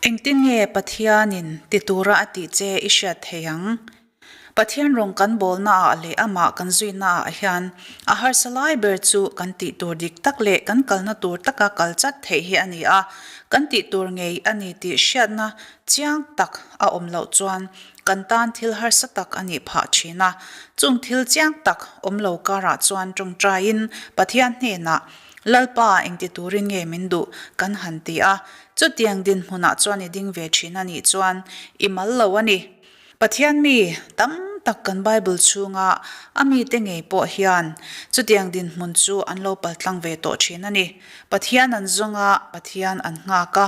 Engtin nge Pathianin ti tura a tih che i hriat thei ang? Pathian rawng kan bawlnaah leh amah kan zuinaah hian a harsa lai ber chu kan tih tur dik tak leh kan kalna tur taka kal chat theih hi a ni a. Kan tih tur ngei a ni tih hriatna chiang tak a awm loh chuan kan tan thil harsa tak a nih phah thin a. Chung thil chiang tak awm lo karah chuan tawngtaiin Pathian hnenah Lalpa engti turin nge min duh kan han ti a, chutiang dinhmunah chuan i ding ve thin a nih chuan i mal lo a ni. Pathian mi tam tak kan Bible chhunga a mite ngei pawh hian chutiang dinhmun chu an lo paltlang ve tawh thin a ni. Pathian an zawng a, Pathian an nghak a,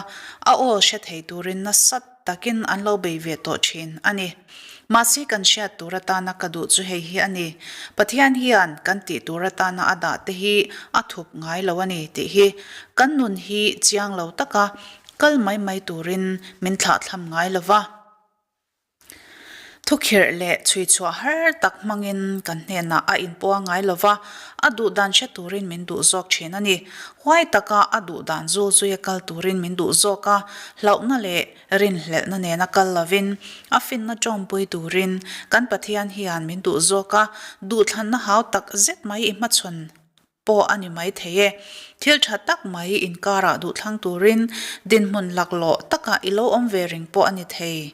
a aw hre thei turin nasa takin an lo bei ve tawh thin a ni. Mahse kan hriat tur atana ka duh chu hei hi a ni, Pathian hian kan tih tur atana a dah te hi a thup ngai lo a ni tih hi kan nun hi chiang lo taka kal mai mai turin min thlahthlam ngai lo va. Thukhirh leh chhuichhuah har tak hmangin kan hnenah a inpuang ngai lo va, a duhdan hre turin min duh zawk thin a ni. Huai taka a duhdan zul zuia kal turin min duh zawk a, hlauhna leh rinhlelhna nena kal lovin a finna tawmpui turin kan Pathian hian min duh zawk a, duhthlanna hau tak zet mai i hmachhawn pawh a ni mai thei e. Thil tha tak mai inkarah duhthlang turin dinhmun laklawh takah i lo awm ve reng pawh a ni thei.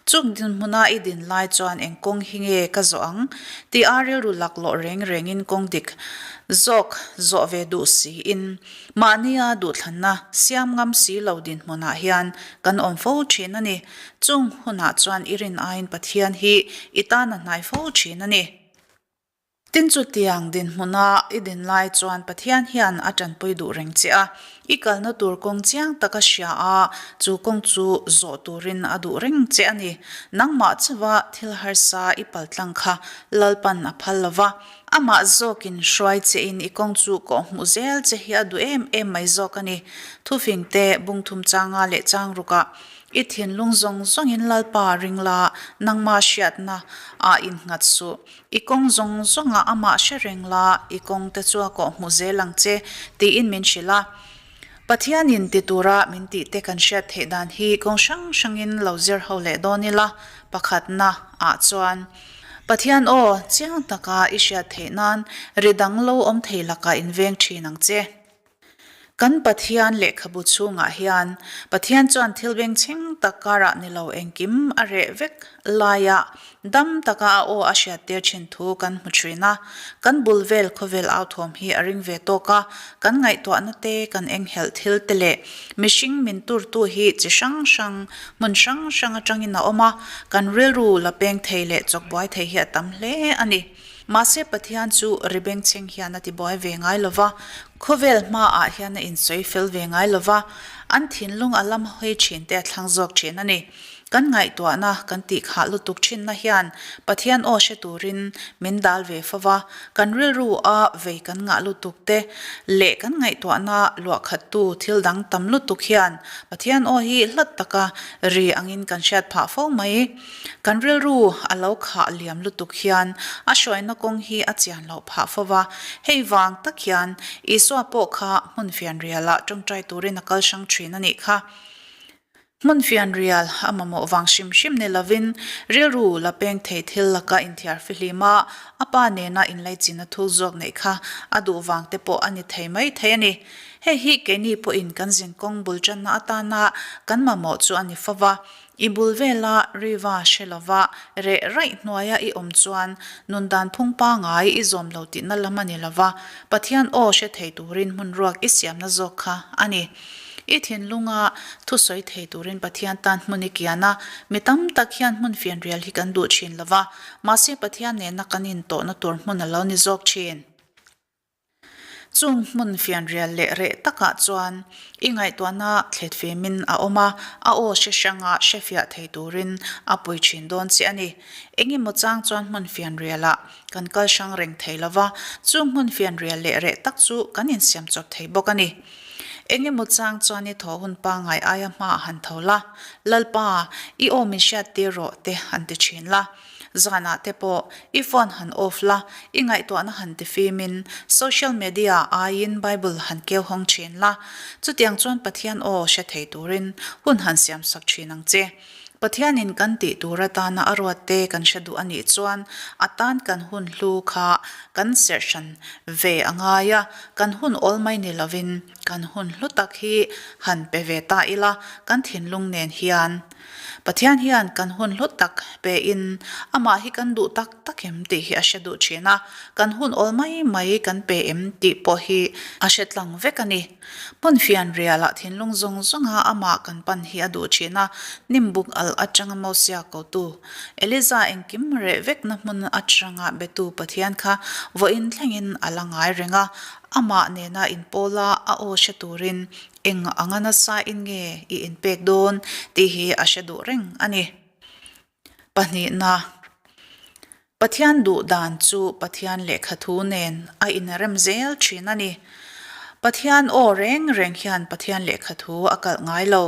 Chung dinhmuna i din lai chuan eng kawng hi nge ka zawh ang tih a rilru laklawh reng rengin kawng dik zawk zawh ve duh siin mahnia duhthlanna siam ngam si lo dinhmunah hian kan awm fo thin a ni. Chung hunah chuan i rin aiin Pathian hi i tan a hnai fo thin a ni. Tin chutiang dinhmuna i din lai chuan Pathian hian a tanpui duh reng che a, i kalna tur kawng chiang taka hria a, chu kawng chu zawh turin a duh reng che a ni. Nangmah chauha thil harsa i paltlang kha Lalpan a phal lo va, amah zawkin hruai chein i kawng chu kawhhmuh zel che hi a duh em em mai zawk a ni. Thufingte bungthum changa leh changrukah I thinlung zawng zawngin Lalpa ring la, nangmah hriatna ah innghat suh. I kawng zawng zawngah amah hre reng la, i kawng te chu a kawhhmuh zel ang che, tiin min hrilh a. Pathianin ti tura min tih te kan hriat theih dan hi kawng hrang hrangin lo zir ho leh dawn ila, pakhatna ah chuan, Pathian aw, chiang taka i hriat theih nan ri dang lo awm thei lakah inveng thin ang che. Kan Pathian lehkhabu chhungah hian Pathian chuan thil bengchheng tak karah ni lo engkim a reh vek laia dam taka a aw a hriattir thin thu kan hmu thin a. Kan bul vel khawvel authawm hi a ring ve tawk a, kan ngaihtuahna te, kan enghelh thil te leh mihring min turtu hi chi hrang hrang, hmun hrang hrang atangin a awm a, kan rilru la peng thei leh chawkbuai thei hi a tam hle a ni. Mahse Pathian chu ri bengchheng hian a tibuai ve ngai lo va, khawvel hmaah hian a insawi fel ve ngai lo va, an thinlung a lam hawi thin te a thlang zawk thin a ni. Kan ngaihtuahna kan tih khah lutuk thinna hian Pathian aw hre turin min dal ve fo va, kan rilru a vei kan ngah lutuk te leh kan ngaihtuahna luahkhattu thil dang tam lutuk hian Pathian aw hi hlat taka ri angin kan hriat phah fo mai. Kan rilru a lo khah liam lutuk hian a hruaina kawng hi a chian loh phah fo va, hei vang tak hian Isua pawh kha hmun fianrialah tawngtai turin a kal hrang thin a nih kha. Hmun fianrial a mamawh vang hrim hrim ni lovin rilru la peng thei thil laka inthiar fihlim a, a pa nena inlaichinna thul zawk neih kha a duh vang te pawh a ni thei mai thei a ni. Hei hi keini pawhin kan zinkawng bul tanna atana kan mamawh chu a ni fo va. I bul vela riva hre lova reh raih hnuaia i awm chuan nun dan phung pangai i zawm lo tihna lam a ni lova, Pathian aw hre thei turin hmun ruak i siamna zawk kha a ni. I thinlunga thusawi thei turin Pathian tan hmun i kian a, mi tam tak hian hmun fianrial hi kan duh thin lova, mahse Pathian nena kan intawhna tur hmun a lo ni zawk thin. Chung hmun fianrial leh reh takah chuan i ngaihtuahna thlet femin a awm a, a aw hre hranga hre fiah thei turin a pui thin dawn che a ni. Engemaw chang chuan hmun fianrialah kan kal hrang reng thei lo va, chung hmun fianrial leh reh tak chu kan insiam chawp thei bawk a ni. Engemaw chang chuan i thaw hun pangngai aia hmaah han tho la, Lalpa, i aw min hriattir rawh te han ti thin la. Zanah te pawh i phone han off la, i ngaihtuahna han tifimin social media aiin Bible han keu hawng thin la. Chutiang chuan Pathian aw hre thei turin hun han siamsak thin ang che. Pathianin kan tih tur atana a ruatte kan hre duh a nih chuan a tan kan hun hlu kha kan serh hran ve a ngai a, kan hun awl mai ni lovin kan hun hlu tak hi han pe ve ta ila kan thinlung nen hian Pathian hian kan hun hlu tak pein amah hi kan duh tak tak em tih hi a hre duh thin a, kan hun awl mai mai kan pe em tih pawh hi a hre tlang vek a ni. Hmun fian rialah thinlung zawng zawnga amah kan pan hi a duh thin a, hnimbuk alh atanga Mosia kotu, Eliza engkim reh vekna hmun atanga betu Pathian kha vawiin thlengin a la ngai reng a, amah nena inpawla a aw hre turin eng anga nasain nge i inpek dawn tih hi a hre duh reng a ni. Pahnihna, Pathian duh dan chu Pathian lehkha thu nen a inrem zel thin a ni. Pathian aw reng reng hian Pathian lehkha thu a kalh ngai lo.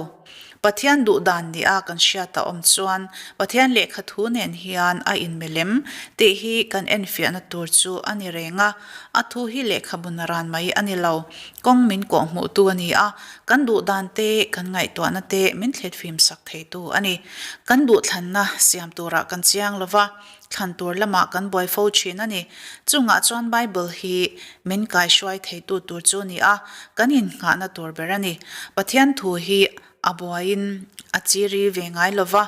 Pathian duh dan nia kan hriat a awm chuan Pathian lehkha thu nen hian a inmelem tih hi kan enfiahna tur chu a ni reng a. A thu hi lehkhabu naran mai a ni lo. Kawng min kawhhmuhtu a ni a, kan duh dan te, kan ngaihtuahna te min thletfim sak theitu a ni. Kan duhthlanna siam turah kan chiang lo va, thlan tur lamah kan buai fo thin a ni. Chungah chuan Bible hi min kaihruai theitu tur chu a ni a, kan innghahna tur ber a ni. Pathian thu hi a buaiin a chiri ve ngai lo va,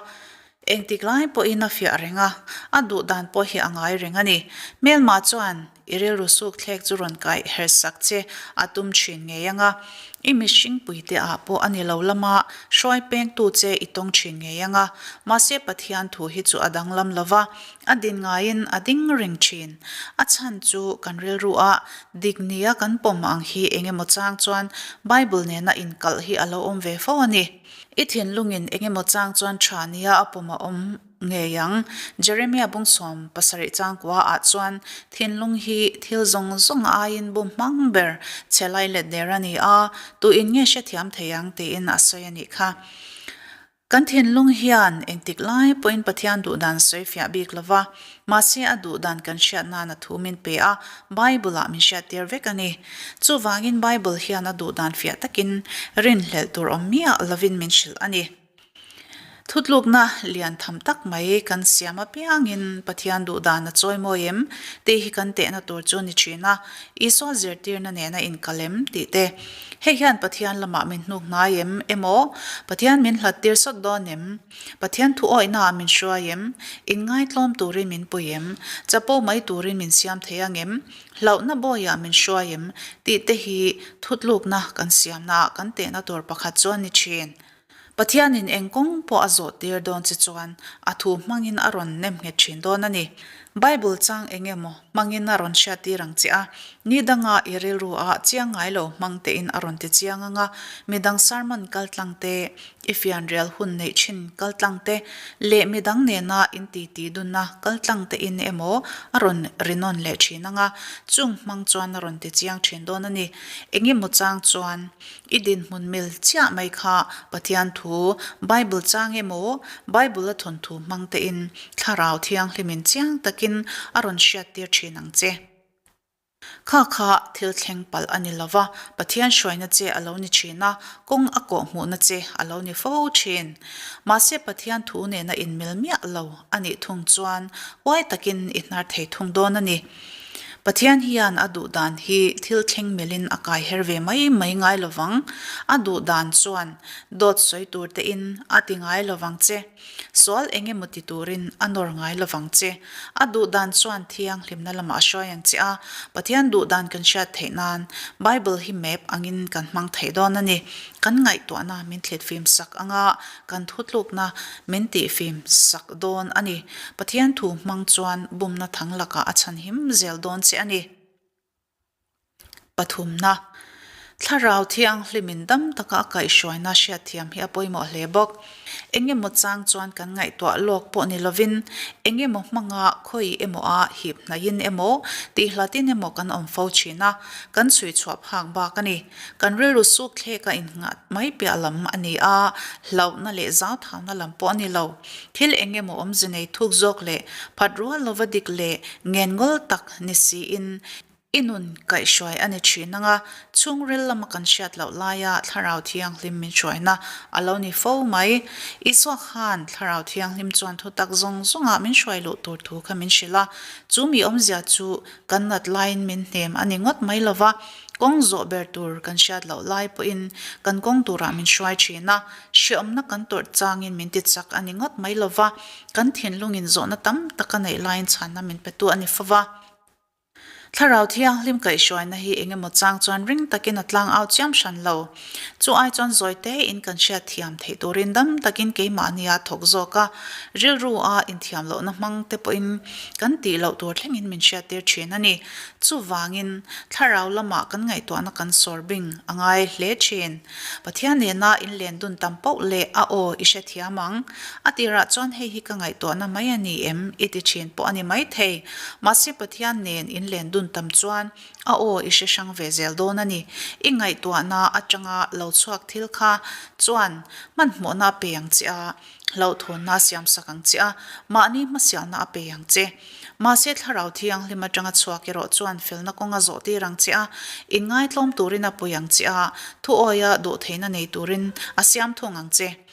Engtik lai pawhin a fiah reng a, a duh dan pawh hi a ngai reng a ni. Hmelma chuan i rilru suk thlek chu rawn kaih her sak che a tum thin ngei ang a, i mihring puite ah pawh a ni lo lama hruai pengtu che i tawng thin ngei ang a. Mahse Pathian thu hi chu a danglam lo va, a din ngaiin a ding reng thin. A chhan chu kan rilru a dik nia kan pawm ang hi eng emaw chang chuan Bible nena inkalh hi a lo awm ve fo a ni. I thinlungin eng emaw chang chuan tha nia a pawm a awm ngei ang. Jeremia bungsawm pasarih changkua ah chuan thinlung hi thil zawng zawng aiin bum hmang ber che lai let der a ni a, tuin nge hrethiam thei ang tiin a sawi a nih kha. Kan thinlung hian engtik lai pawhin Pathian duhdan sawi fiah bik lo va, Mahse a duh dan kan hriat nan a thu min pe a, Bible ah min hriattir vek a ni. Chuvangin Bible hian a duh dan fiah takin rinhlelh tur awm miah lovin min hrilh a ni. Thutlukna lian tham tak mai kan siam apiangin Pathian duh dan a chawi mawi em tih hi kan tehna tur chu ni thin a, Isua zirtirna nena inkal em tih te. Hei hian Pathian lamah min hnuk hnai em emaw Pathian min hlattir sawt dawn em? Pathian thu awihnaah min hruai em? Inngaitlawm turin min pui em? Chapo mai turin min siam thei ang em? Hlauhna bawiah min hruai em? Tih te hi thutlukna kan siamnaah kan tehna tur pakhat chu a ni thin. Pathianin eng kawng pawh a zawh tir dawn che chuan a thu hmangin a rawn nem nghet thin dawn a ni. Bible chang eng emaw hmangin a rawn hriat tir ang che a, ni danga i rilru ah chiang ngai lo hmang tein a rawn ti chiang ang a, midang sermon kaltlang te, I fianrial hun neih thin kaltlang te leh midang nena in titi dunna kaltlang te in emaw a rawn ri nawn leh thin ang a, chung hmang chuan a rawn ti chiang thin dawn a ni. Engemaw chang chuan i dinhmun mil chiah mai kha Pathian thu, Bible chang emaw Bible a thawnthu hmang te in Thlarau Thianghlimin chiang takin a rawn hriattir thin ang che. Kha kha thil thleng palh a ni lo va, Pathian hruaina che a lo ni thin a, kawng a kawh hmuhna che a lo ni fo thin. Mahse Pathian thu nena inmil miah lo a nih thung chuan huai takin i hnar thei thung dawn a ni. Pathian hian a duh dan hi thil thleng milin a kai her ve mai mai ngai lo vang. A duh dan chuan dawt sawi tur tein a ti ngai lo vang che. Sual eng emaw ti turin a nawr ngai lovang che. A duh dan chuan thianghlimna lamah a hruai ang che a, Pathian duh dan kan hriat theih nan Bible hi map angin kan hmang theih dawn a ni. Kan ngaihtuahna min thlit fim sak anga kan thutlukna min tih fim sak dawn a ni. Pathian thu hmang chuan bumna thang lakah a chhanhim zel dawn che a ni. Pathumna. Thlarau Thianghlimin dam taka a kaihhruaina hriatthiam hi a pawimawh hle bawk. Eng emaw chang chuan kan ngaihtuah lawk pawh ni lovin, eng emaw hmanga khawi emaw a hip hnaihin emaw, tihlatin emaw kan awm fo thin a, kan chhui chhuah phak bak a ni. Kan rilru suk thlek a innghat mai piah lam a ni a, hlauhna leh zauthauna lam pawh a ni lo. Thil eng emaw awmze nei thuk zawk leh phat rual lova dik leh ngenngol tak ni siin, I nun kaihhruai a ni thin ang a, chhungril lama kan hriat loh laia Thlarau Thianghlim min hruaina a lo ni fo mai. Isua khan Thlarau Thianghlim chuan thutak zawng zawngah min hruai luh tur thu kha min hrilh a, chu mi awmzia chu kan nat laiin min hnem a ni ngawt mai lo va, kawng zawh ber tur kan hriat loh lai pawhin kan kawng turah min hruai thin a, hreawmna kan tawrh changin min ti chak a ni ngawt mai lo va, kan thinlungin zawhna tam tak a neih laiin chhanna min petu a ni fo va. Thlarau Thianghlim kaihhruaina hi eng emaw chang chuan ring takin a tlang au chiam hran lo. Chu ai chuan zawi tein kan hriat thiam theih turin dam takin keimahnia thawk zawk a, rilru a inthiam lohna hmang te pawhin kan tih loh tur thlengin min hriattir thin a ni. Chuvangin, thlarau lamah kan ngaihtuahna kan sawr bing a ngai hle thin. Pathian nena inlen dun tam poh leh a aw i hrethiam ang. A tirah chuan hei hi ka ngaihtuahna mai a ni em i ti thin pawh a ni maithei. Mahse Pathian nen inlen dun tam chuan a aw i hre hrang ve zel dawn a ni. I ngaihtuahna atanga lo chhuak thil kha chuan hmanhmawhna a pe ang che a, hlauhthawnna a siamsak ang che a, mahni hmasialna a pe ang che. Mahse Thlarau Thianghlim atanga chhuak erawh chuan felna kawng a zawh tir ang che a, inngaitlawm turin a pui ang che a, thuawia dawhtheihna nei turin a siam thung ang che.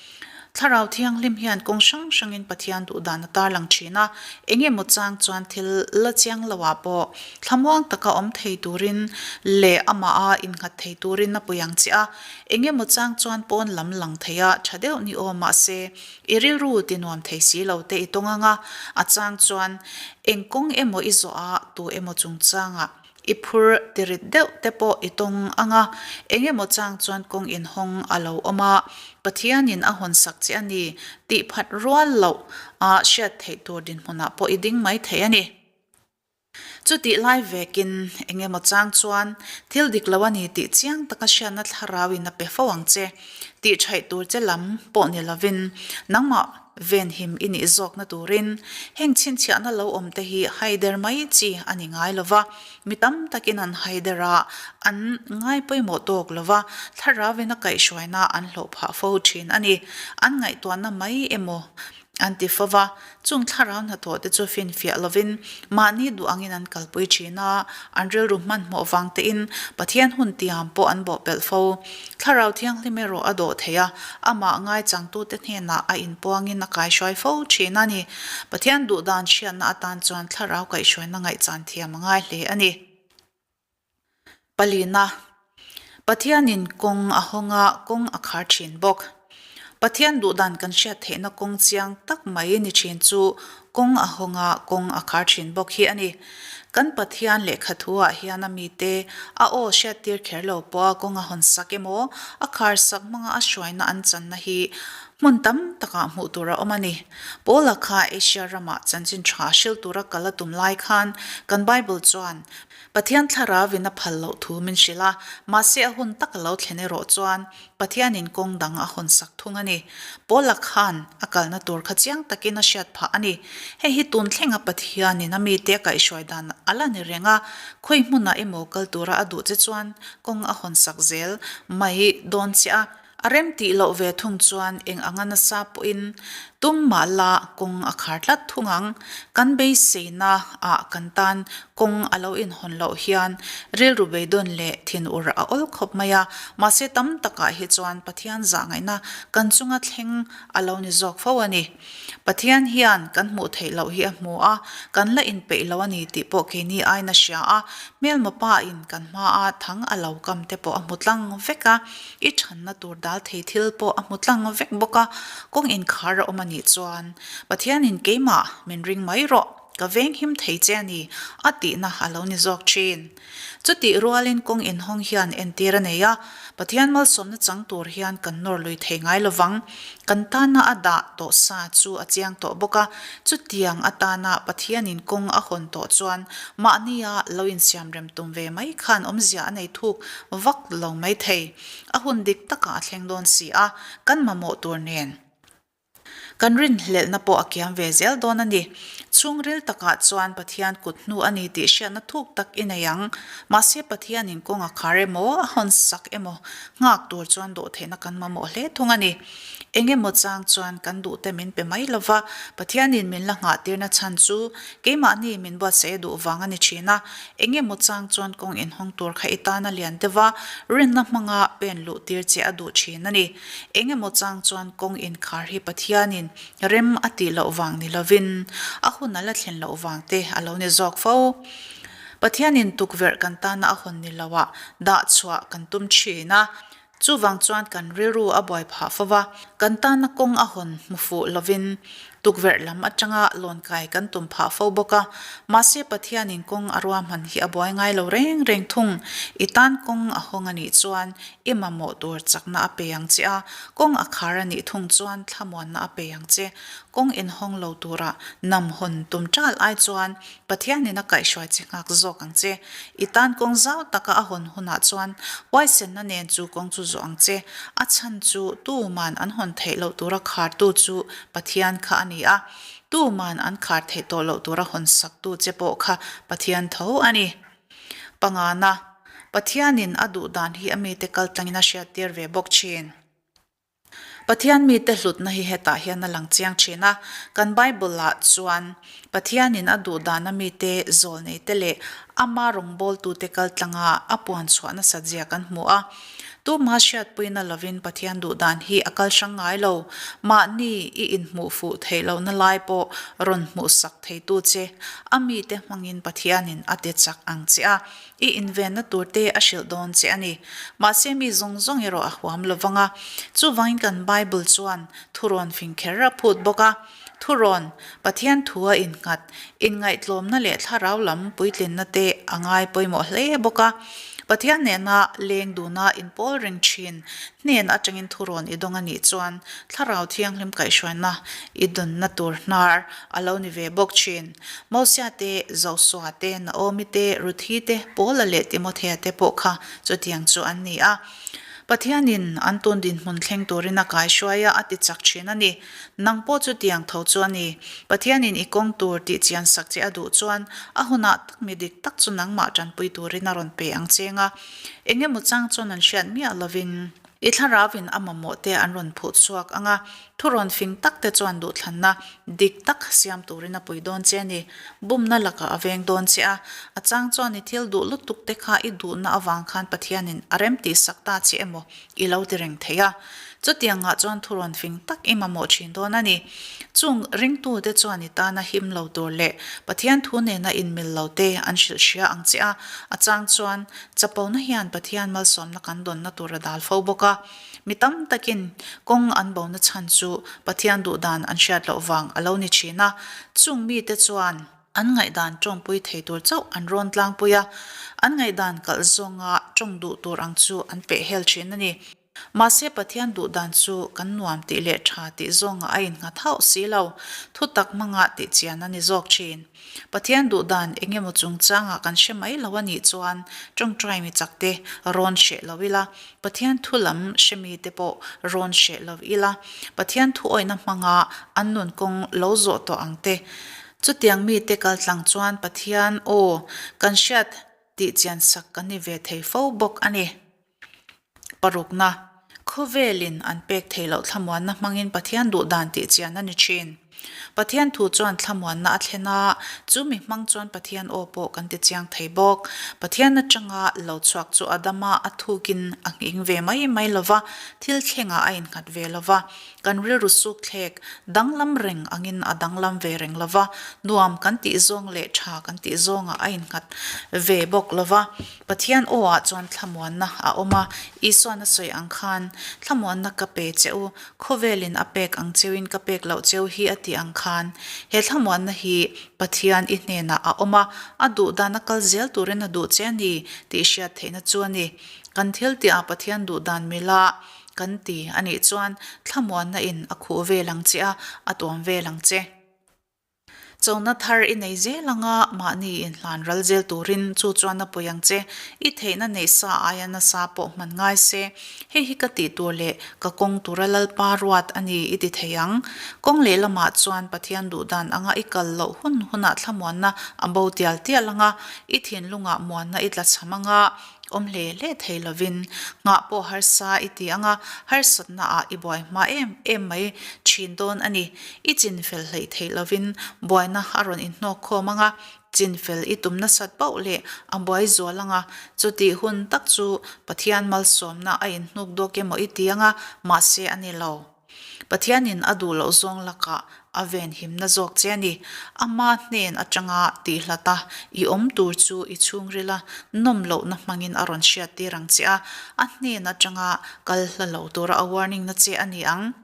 Thlarau Thianghlim hian kawng hrang hrangin Pathian duhdan a tarlang thin a, eng emaw chang chuan thil la chiang loah pawh thlamuang taka awm thei turin leh amaha innghat thei turin a pui ang che a, eng emaw chang chuan pawn lam lang thei a tha deuh ni aw mahse I rilru ti nuam thei si lo te i tawng ang a, a chang chuan eng kawng emaw i zawh a, tu emaw chungchangah i phur ti rit deuh te pawh i tawng ang a, eng emaw chang chuan kawng inhawng a lo awm a, Pathianin a hawn sak che a ni tih phat rual loh a hriat theih tur dinhmunah pawh i ding mai thei a ni. Chutih lai vekin eng emaw chang chuan thil dik lo a ni tih chiang taka hriatna thlarauin a pe fo ang che. Tih thaih tur che lam pawh ni lovin nangmah venhim i nih zawkna turin heng chhinchhiahna lo awm te hi haider mai chi a ni ngai lo va, mi tam takin an haider a, an ngai pawimawh tawk lo va, thlarauin a kaihhruaina an hlawh phah fo thin a ni. An ngaihtuahna mai emaw An ti fo va, chung thlarau hnathawh te chu finfiah lovin mahni duh angin an kalpui thin a, an rilru hmanhmawh vang tein Pathian hun tiam pawh an bawhpelh fo. Thlarau Thianghlim erawh a dawh thei a, amah ngaichangtute hnenah a inpuangin a kaihruai fo thin a ni. Pathian duhdan hriatna atan chuan thlarau kaihhruaina ngaihchan thiam a ngai hle a ni. Palina, Pathianin kawng a hawng a, kawng a khar thin bawk. Pathian duhdan kan hriat theihna kawng chiang tak mai ni thin chu kawng a hawng a, kawng a khar thin bawk hi a ni. Kan Pathian lehkha thu-ah hian a mite a aw hriattir kher lo pawha kawng a hawn sak emaw, a khar sak hmanga a hruaina an channa hi hmun tam takah hmuh tur a awm a ni. Paula kha Asia ramah chanchin tha hril tura kal a tum lai khan kan Bible chuan Pathian thlarauin a phal loh thu min hrilh a, mahse a hun tak a lo thlen erawh chuan Pathianin kawng dang a hawn sak thung a ni. Paula khan a kalna tur kha chiang takin a hriat phah a ni. Hei hi tun thlenga Pathianin a mite a kaihhruai dan a la ni reng a, khawi hmunah emaw kal tura a duh che chuan kawng a hawn sak zel mai dawn che a. A rem tih loh ve thung chuan eng anga nasa pawhin tum mah la kawng a khar tlat thung ang. Kan beiseina ah kan tan kawng a lo inhawn loh hian rilru beidawn leh thinur a awl khawp mai a, mahse tam takah hi chuan Pathian zahngaihna kan chunga thleng a lo ni zawk fo a ni. Pathian hian kan hmuh theih loh hi a hmu a, kan la inpeih lo a ni tih pawh keini aiin a hria a, hmelma pa in kan hmaa thang a lo kam te pawh a hmu tlang vek a, i thanna tur dal thei thil pawh a hmu tlang vek bawk a, kawng inkhar a awm a nih chuan Pathianin keimah min ring mai rawh. Ka venghim thei che a ni, a tihna a lo ni zawk thin. Chutih rualin kawng inhawng hian entir a nei a, Pathian malsawmna chang tur hian kan nawr lui thei ngai lovang. Kan tana a dah tawh sa chu a chiang tawh bawk a, chutiang atana Pathianin kawng a hawn tawh chuan mahnia lo insiamrem tum ve mai khan awmzia a nei thuk vak lo mai thei. A hun dik takah a thleng dawn si a, kan mamawh tur nen. Kan rinhlelhna pawh a kiam ve zel dawn a ni. Chhungril takah chuan Pathian kut hnu a ni tih hriatna thuk tak i nei ang. Mahse Pathianin kawng a khar emaw, a hawn sak emaw nghak tur chuan dawhtheihna kan mamawh hle thung a ni. Eng emaw chang chuan kan duhte min pe mai lova, Pathianin min la nghahtirna chhan chu keimahni min buatsaih a duh vang a ni thin a. Eng emaw chang chuan kawng inhawng tur kha i tan a lian deuh a, rinna hmanga pen luh tir che a duh thin a ni. Eng emaw chang chuan kawng inkhar hi Pathianin rem a tih loh vang ni lovin a hun a la thlen loh vang te a lo ni zawk fo. Pathianin tukverh kan tana a hawn ni loah dah chhuah kan tum thin a, chuvang chuan kan rilru a buai phah fo va, kan tana kawng a hawn hmu fuh lovin Tukverh lam atanga lawn kai kan tum phah fo bawk a, mahse Pathianin kawng a ruahman hi a buai ngai lo reng reng thung. I tan kawng a hawng a nih chuan i mamawh tur chakna a pe ang che a, kawng a khar a nih thung chuan thlamuanna a pe ang che. Kawng inhawng lo tura nam hawn tum tal ai chuan Pathianin a kaihhruai che nghak zawk ang che. I tan kawng zau taka a hawn hunah chuan huaisenna nen chu kawng chu zawh ang che. A chhan chu tuman an hawn theih loh tura khartu chu Pathian kha a ni a, tuman an khar theih tawh loh tura hawn saktu che pawh kha Pathian tho a ni. Pangana, Pathianin a duh dan hi a mite kal tlangin a hriattir ve bawk thin. Pathian mite hlutna hi hetah hian a lang chiang thin a, kan Bible-ah chuan Pathianin a duh dana mite zawlneite leh ama rawngbawltute kal tlanga a puan chhuah nasat zia kan hmu a. Tuma hriatpuina lovin Pathian duh dan hi a kal hrang ngai lo. Mahni i inhmuh fuh theih lohna lai pawh rawn hmuhsak theitu che a mite hmangin Pathianin a ti chak ang che a. I invenna tur te a hrilh dawn che a ni. Mahse mi zawng zawng erawh a huam lo vang a. Chuvangin kan Bible chuan thurawn fing kher a phut bawk a. Thurawn, Pathian thu a innghat, inngaihtlawmna leh thlarau lam puitlinna te a ngai pawimawh hle bawk a. Pathian nena leng duna inpawl reng thin hnen atangin thurawn i dawng a nih chuan thlarau thianghlim kaihhruaina i dawnna tur hnar a lo ni ve bawk thin. Mosia te, Josua te, Naomi te, Ruthi te, Paula leh Timothea te pawh kha chutiang chu an ni a. Pathianin an tun dinhmun thleng turin a kaihruai a, a ti chak thin a ni. Nang pawh chutiang tho chu a ni. Pathianin i kawng tur tih chian sak che a duh chuan a hunah tak mi dik tak chu nangmah tanpui turin a rawn pe ang cheng a. Eng emaw chang chuan an hriat miah lovin. I thlarauin a mamawh te an rawn phuh chhuak ang a, thurawn fing tak te chuan duhthlanna dik tak siam turin a pui dawn che a ni. Bumna lakah a veng dawn che a, a chang chuan i thil duh lutuk te kha i duhna avang khan Pathianin a rem tihsak ta che emaw i lo ti reng thei a. Chutiangah chuan thurawn fing tak i mamawh thin dawn a ni. Chung ringtute chuan i tana him lo tur leh Pathian thu nena inmil lo te an hrilh hria ang che a, a chang chuan Chapona hian Pathian malsawmna kan dawnna tur a dal fo bawk a. Mi tam takin kawng an bona chhan chu Pathian duhdan an hriat loh vang a lo ni thin a. Chung mite chuan an ngaihdan tawngpui thei tur chauh an rawn tlangpui a, an ngaihdan kalh zawnga tawng duh tur ang chu an peh hel thin a ni. Mahse Pathian duhdan chu kan nuam tih leh tha tih zawngah a innghat hauh si lo, thutak hmanga tih chian a ni zawk thin. Pathian duhdan eng emaw chungchangah kan hre mai lo a nih chuan tawngtai mi chakte rawn hreh lo ila, Pathian thu lam hre mite pawh rawn hreh lo ila, Pathian thu awihna hmanga an nun kawng lo zawh tawh ang te. Chutiang mite kaltlang chuan Pathian aw kan hriat tih chian sak kan ni ve thei fo bawk a ni. Parukna, Khawvelin an pek theih loh thlamuanna hmangin Pathian duh dan tih chian a ni thin. Pathian thu chuan thlamuanna a thlen a, chu mi hmang chuan Pathian aw pawh kan ti chiang thei bawk. Pathian atanga lo chhuak chu a dam a, a thukin a nghing ve mai mai lo va, thil thlengah a innghat ve lo va. Kan rilru suk thlek danglam reng angin a danglam ve reng lo va, nuam kan tih zawng leh tha kan tih zawngah a innghat ve bawk lo va. Pathian aw-ah chuan thlamuanna a awm a, Isuan a sawi ang khan, Thlamuanna ka pe che u, khawvelin a pek ang cheuin ka pek loh cheu hi a ti ang khan. khan. He thlamuanna hi Pathian i hnenah a awm a, a duh dan a kal zel turin a duh che a ni tih hriat theihna chu a ni. Kan thil tihah Pathian duh dan mila kan ti a nih chuan thlamuanna in a khuh vel ang che a, a tuam vel ang che. Chona thar i nei zel anga mahni inhlan ral zel turin chu chuan a pui ang che. I theihna neih sa aia nasa pawh hman ngai se. Hei hi ka tih tur leh ka kawng tura Lalpa ruat a ni i ti thei ang. Kawng lehlamah chuan Pathian duhdan anga i kal loh hun hunah thlamuanna a bo tial tial anga, i thinlungah muanna i tlachham anga, Awm hle hle thei lovin nghah pawh harsa i ti anga harsatna ah i buai hma em em mai thin dawn a ni. I chinfel hleih theih lovin buaina a rawn inhnawk khawm anga chinfel i tum nasat pauh leh a buai zual anga chutih hun tak chu Pathian malsawmna a inhnuk dawk emaw i ti anga mahse a ni lo. Pathianin a duh loh zawng lakah a venhimna zawk che a ni. Ama hnen atanga tihlat a, i awm tur chu i chhungrila nawm lohna hmangin a rawn hriattir ang che a, a hnen atanga kal hla lo tura a warning na che a ni ang.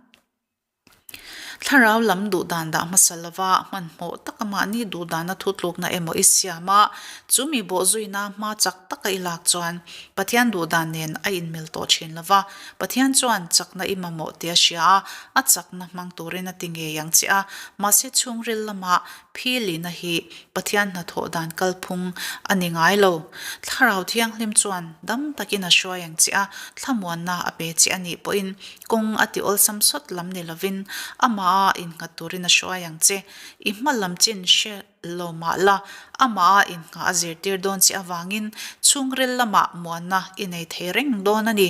Thlarau lam duhdan dah hmasa lova hmanhmawh taka mahni duhdana thutlukna emaw i siam a, chu mi bawhzuina hma chak taka i lak chuan Pathian duhdan nen a inmil tawh thin lova, Pathian chuan chakna i mamawh tih a hria a, a chakna hmang turin a ti ngei ang che a. Mahse chhungril lama philina hi Pathian hnathawh dan kalphung a ni ngai lo. Thlarau Thianghlim chuan dam takin a hruai ang che a, thlamuanna a pe che a nih pawhin kawng a ti awlsam sawt lam ni lovin amaha innghat turin a hruai ang che. I hma lam chin hre. Lo mah la, amah a innghah a zirtir dawn che avangin chhungril lamah muanna i nei thei reng dawn a ni.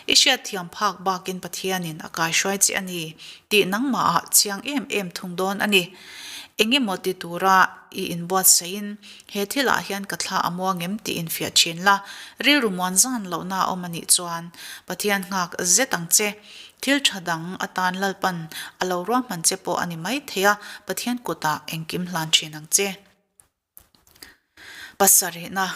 I hriatthiam phak bakin Pathianin a kaihruai che a ni tih nangmahah chiang em em thung dawn a ni. Engemaw ti tura i inbuatsaihin he thilah hian ka thla a muang em tih infiah thin la, rilru muan zan lohna a awm a nih chuan Pathian nghak zet ang che. Thil tha dang atan Lalpan a lo ruahman che pawh a ni mai thei a, Pathian kutah engkim hlan thin ang che. Pasarihna,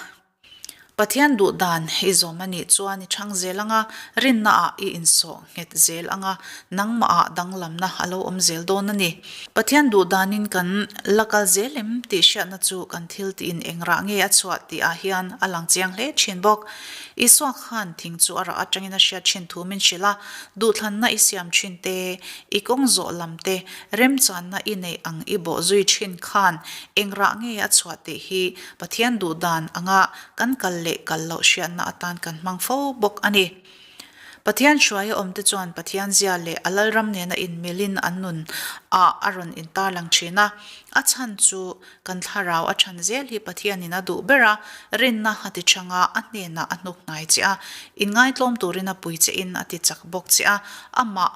Pathian duh dan i zawm a nih chuan i chhang zel ang a, rinnaah i insawh nghet zel ang a, nangmahah danglamna a lo awm zel dawn a ni. Pathian duh danin kan la kal zel em tih hriatna chu kan thil tiin eng rah nge a chhuah tih ah hian a lang chiang hle thin bawk. Isua khan thing chu a rah atangin a hriat thin thu min hrilh a, duhthlanna i siam thin te, i kawng zawh lam te, remchanna i neih ang i bawh zui thin khan eng rah nge a chhuah tih hi Pathian duh dan anga kan kal leh kal loh hriatna atan kan hmang fo bawk a ni. Pathian hruaia awmte chuan Pathian zia leh a Lalram nena inmilin an nun ah a rawn intarlang thin a, a chhan chu Kan thlarau a than zel hi Pathianin a duh ber a, rinna a ti chang a, a hnenah a hnuk hnai che a, inngaitlawm turin a pui che in a ti chak bawk che a, amah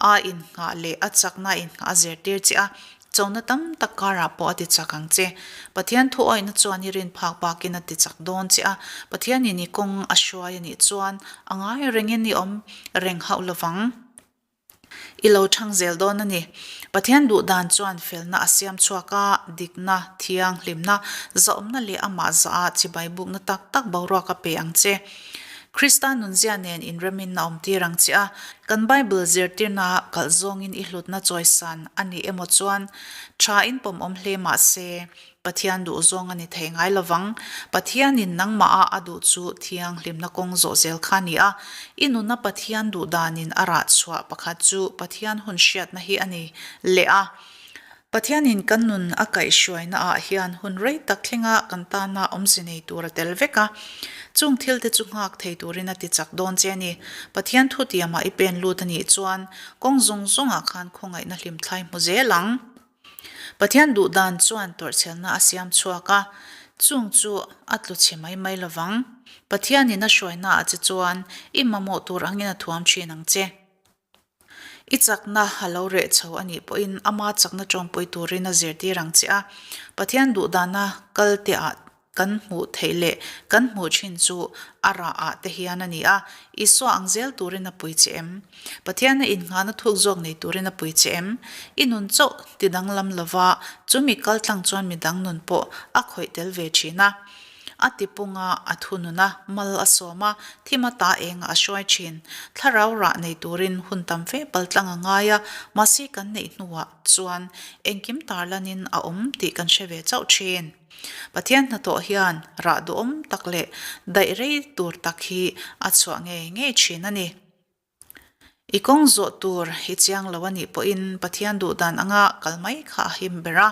a innghah leh a chakna a innghah a zirtir che a, chona tam tak karah pawh a ti chak ang che. Pathian thu awihna chuan i rin phak bakin a ti chak dawn che a, Pathianin i kawng a hruai a nih chuan a ngai rengin i awm reng hauh lovang. I lo chhang zel dawn a ni. Pathian duh dan chuan felna a siam chhuak a, dikna, thianghlimna, zahawmna leh amah zah a chibai bukna tak tak boruak a pe ang che. Krista nunzia nen inremin a awmtir ang che a, kan Bible zirtirna kalh zawngin i hlutna chawisan a nih emaw chuan tha in pawmawm hle mah se, Pathian duh zawng a ni thei ngai lovang. Pathianin nangmah a a duh chu thianghlimna kawng zawh zel kha a ni a. I nuna Pathian duh danin a rah chhuah pakhat chu Pathian hun hriatna hi a ni leh a. Pathianin kan nun a kaihhruaina ah hian hun rei tak thlenga kan tana awmze nei tur a tel vek a. Chung thil te chu nghak thei turin a ti chak dawn che a ni. Pathian thutiamah i pen lut a nih chuan kawng zawng zawngah khan khawngaihna hlimthlai hmu zel ang. Pathian duh dan chuan tawrhchhelna a siam chhuak a, chung chu a tlu chhe mai mai lo vang. Pathianin a hruaina ah che chuan i mamawh tur angin a thuam thin ang che. I chakna a lo reh chho a nih pawhin ama chakna tawmpui turin a zirtir ang che a. Pathian duh dana kal te ah Kan hmuh theih leh kan hmuh thin chu a rah ah te hian a ni a, Isua ang zel turin a pui che em? Pathiana innghahna thuk zawk nei turin a pui che em? I nun chauh ti danglam lova, chu mi kaltlang chuan midang nun pawh a khawih tel ve thin a. A tipung a, a thunun a, mal a sawm a, thim ata engah a hruai thin. Thlarau rah nei turin hun tam fe paltlang a ngai a, mahse kan neih hnuah chuan engkim tarlanin a awm tih kan hre ve chauh thin. Pathian hnathawh hian rah duhawm tak leh daih rei tur tak hi a chhuah ngei ngei thin a ni. I kawng zawh tur i chiang lo a nih pawhin Pathian duhdan anga kal mai kha a him ber a.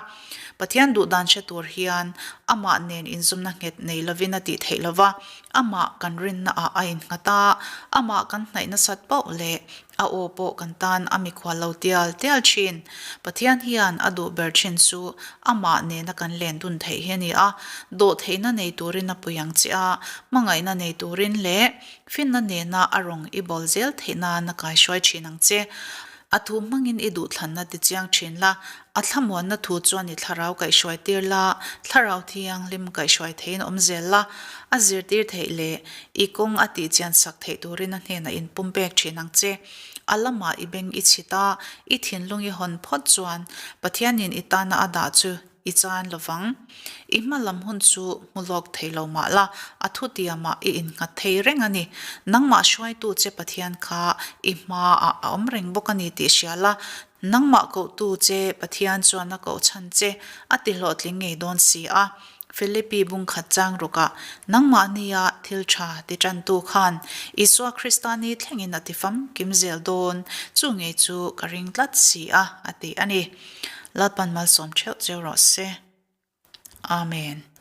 Pathian duhdan hre tur hian amah nen inzumna nghet nei lovin a tih theih lo va, amah kan rinnaah a innghat a, amah kan hnaih nasat poh leh a aw pawh kan tan a mikhual lo tial tial thin. Pathian hian a duh ber thin chu amah nena kan len dun theih hi a ni a, dawhtheihna nei turin a pui ang che a, hmangaihna nei turin leh Finna nena a rawng i bawl zel theih nan a kaihruai thin ang che. A thu hmangin i duhthlanna ti chiang thin la, a thlamuanna thu chuan i thlarau kaihhruai tir la, thlarau thianghlim kaihhruai theihin awm zel la, a zirtir theih leh i kawng a tih chian sak theih turin a hnenah inpumpek thin ang che. A lamah i beng i chhit a, i thinlung i hawn phawt chuan Pathianin i tana a dah chu I chan lovang. I hma lam hun chu hmu lawk thei lo mah la, a thutiamah i innghat thei reng a ni. Nangmah hruaitu che Pathian kha i hmaah a awm reng bawk a ni tih hria la, nangmah kohtu che Pathian chuan a koh chhan che a ti hlawhtling ngei dawn si a. Philippi bungkhat chang rukah nangmahnia thil tha ti tantu khan Isua Krista ni thlengin a ti famkim zel dawn, chu ngei chu ka ring tlat si a, a ti a ni. Lalpan malsawm theuh cheu rawh se. Amen.